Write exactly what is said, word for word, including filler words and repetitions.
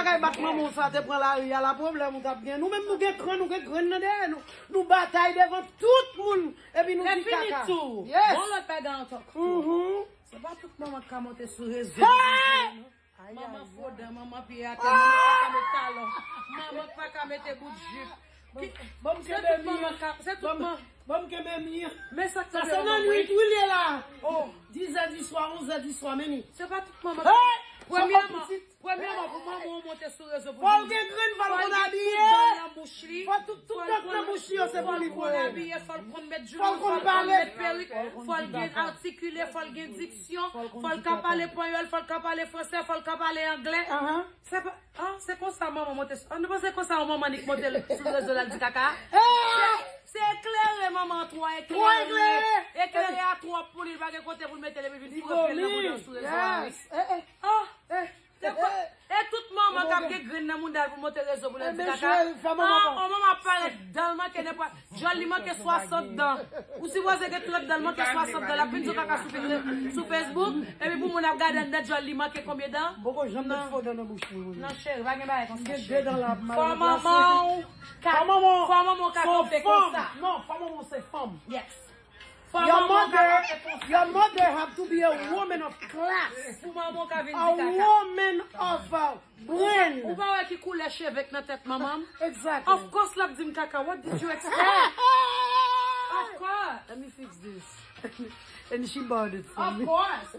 Bagay bat manman w sa te pran lari a la pwoblèm ou t ap gen. Nou menm nou gen kran, nou gen grenn nan dèyè nou. Nou batay devan tout moun. Epi nou di kaka. Tou. Yes. Bon lòt bagay ankò. Mhm. Se pa tout manman k ka monte sou rezo pou di non. Manman fodan, manman pye atè, manman pa ka met talon, manman pa ka mete bout jip. Ki- Ban m Se kenbe tout mi an. Manman ka, se tout Ban m- manman. Ban m kenbe mi an. Men sa k Sa se nan nwit wi l ye la. Oh. Dizè di swa, onzè di swa, men ni. Se pa tout manman. Hey! Premyèman, premyèman, pou manman w monte sou rezo pou Fò l gen grenn, fò l konn abiye. Fò tout, tout dòt nan bouch li yo se pou li voye. Fò l konn abiye, fò l konn met joulou, fò l konn met perik, fò l gen atikile, fò l gen diksyon, fò l ka pale panyòl, fò l ka pale fransè, fò l ka pale anglè. Se pa, ah, se konsa manman monte sou, ah, nou panse konsa yon manman ni k monte sou rezo la l di kaka? Se, se eklere manman an twò eklere. Eklere a twòp pou li, li pa gen kote pou l mete l epi vin frape l nan bouda sou rezo a. Ah, se kwa- e tout manman k ap gen grenn nan mouda l pou monte rezo pou l di kaka. Ah, on manman ap parèt dan l manke nenpòt. Djòl li manke swasant dan. Ou sipoze gen trant dan l manke swasant dan. L ap vin di w kaka sou Fe- sou Facebook. Epi pou moun ap gade anndan djòl li manke konbyen dan? Poko janm met fo dan nan bouch mwen. Non cheri, pa gen bagay konsa cheri. Fò manman w ka, fò manman w ka kanpe konsa. Non, fò manman w se fanm. Yes. Your mother, your mother have to be a woman of class. Pou manman w ka vin di kaka. A woman of uh, brain. Ou pa wè ki koulè cheve k nan tèt manman m? Exactly. Of course l ap di m kaka. What did you expect? Of course. Let me fix this. And she bought it for me. Of course.